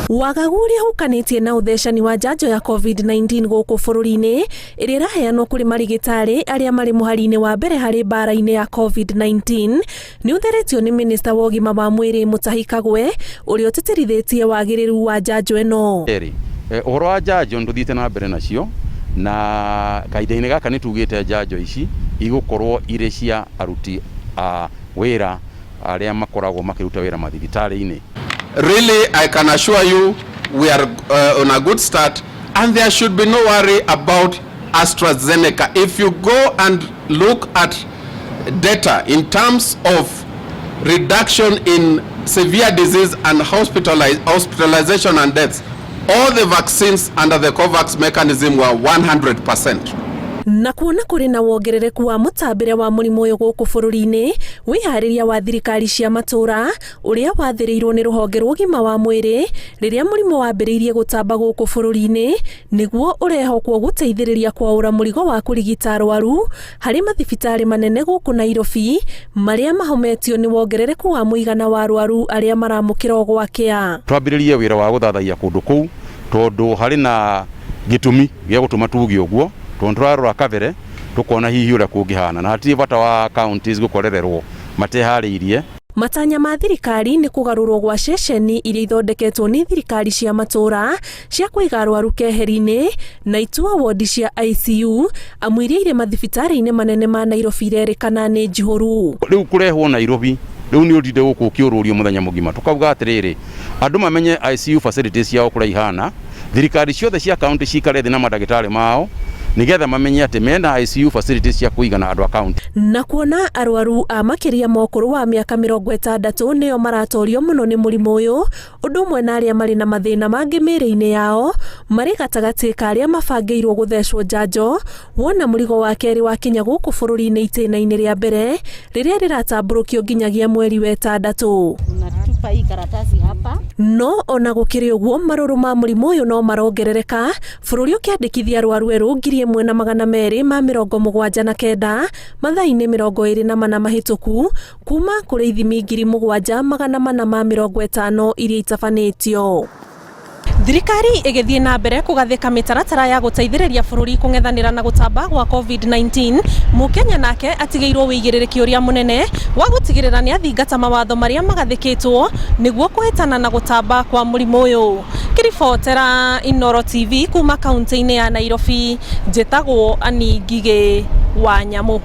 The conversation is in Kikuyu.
Wagagu ũrĩa ũkanĩtie na ũthecani wa njanjo ya COVID-19 gũkũ bũrũri-inĩ ĩrĩa ĩraheanwo kũrĩ marigĩtarĩ arĩa marĩ mũhari-inĩ wa mbere harĩ mbara-inĩ ya COVID-19 nĩ ũtheretio nĩ minista wa ũgima wa mwĩrĩ Mutahi Kagwe ũrĩa ũtĩtĩrithĩtie wagĩrĩru wa njanjo ĩno. Kerĩ, ũhoro wa njanjo nĩ tũthiĩte na mbere nacio na kahinda-inĩ gaka nĩ tugĩte njanjo ici igũkorwo irĩ cia aruti a wĩra arĩa makoragwo makĩruta wĩra mathibitarĩ-inĩ. Really, I can assure you we are on a good start and there should be no worry about AstraZeneca. If you go and look at data in terms of reduction in severe disease and hospitalization and deaths, all the vaccines under the COVAX mechanism were 100%. Na kuona kũrĩ na wongerereku wa mũtambĩre wa mũrimũ ũyũ gũkũ bũrũri-inĩ, wĩharĩria wa thirikari cia matũũra ũrĩa wathĩrĩirwo nĩ rũhonge rwa ũgima wa mwĩrĩ rĩrĩa mũrimũ wambĩrĩirie gũtamba gũkũ bũrũri-inĩ nĩguo ũrehokwo gũteithĩrĩria kwaũra mũrigo wa kũrigita arwaru harĩ mathibitarĩ manene gũkũ Nairobi marĩa mahometio nĩ wongerereku wa mũigana wa arwaru arĩa maramũkĩra o gwakĩa. Twambĩrĩrie wĩra wa gũthathaiya kũndũ kũu tondũ harĩ na gĩtũmi gĩa gũtũma tuge ũguo, tondũ tũrarora kabere tũkona hihi ũrĩa kũngĩhana na hatirĩ bata wa counties gũkorererwo mateharĩirie. Matanya ma thirikari nĩ kũgarũrwo gwa ceceni iria ithondeketwo nĩ thirikari cia matũũra cia kũiga arwaru keheri-inĩ na itua wodi cia ICU amu iria irĩ mathibitarĩ-inĩ manene ma Nairobi irerĩkana nĩ njihũru. Rĩu kũrehwo Nairobi rĩu nĩ ũtinde gũkũ ũkĩũrũrio mũthenya mũgima, tũkauga atĩrĩrĩ, andũ mamenye ICU facilities ciao kũrĩa ihana, thirikari ciothe cia county cikare thĩ na mandagĩtarĩ mao nĩgetha mamenye atĩ mena ICU facilities cia kũigana andũ a county. Na kuona arwaru a makĩria ma ũkũrũ wa mĩaka 60 nĩo maratorio mũno nĩ mũrimũ ũyũ, ũndũ ũmwe na arĩa marĩ na mathĩna mangĩ mĩĩrĩ-inĩ yao marĩ gatagatĩ ka arĩa mabangĩirwo gũthecwo njanjo, wona mũrigo wa kerĩ wakinya gũkũ bũrũri-inĩ itĩna-inĩ rĩa mbere rĩrĩa rĩratambũrũkio nginyagia mweri wa ĩtandatũ. Unatupa hii karatasi hapa. No ona gũkĩrĩ ũguo, marũrũ ma mũrimũ ũyũ no marongerereka, bũrũri ũkĩandĩkithia arwaru erũ 1279 mathaa-inĩ 24 mahĩtũku kuma kũrĩ ithimi 7450 iria itabanĩtio. Thirikari ĩgĩthiĩ na mbere kũgathĩka mĩtaratara ya gũteithĩrĩria bũrũri kũng'ethanĩra na gũtamba gwa COVID-19, Mũkenya nake atigĩirwo wĩigĩrĩrĩki ũrĩa mũnene wa gũtigĩrĩra nĩ athingata mawatho marĩa magathĩkĩtwo nĩguo kũhĩtana na gũtamba kwa mũrimũ ũyũ. Ngĩribotera Inooro TV kuma kaunti-inĩ ya Nairobi, njĩtagwo Annie Ngigĩ wa Nyamũ.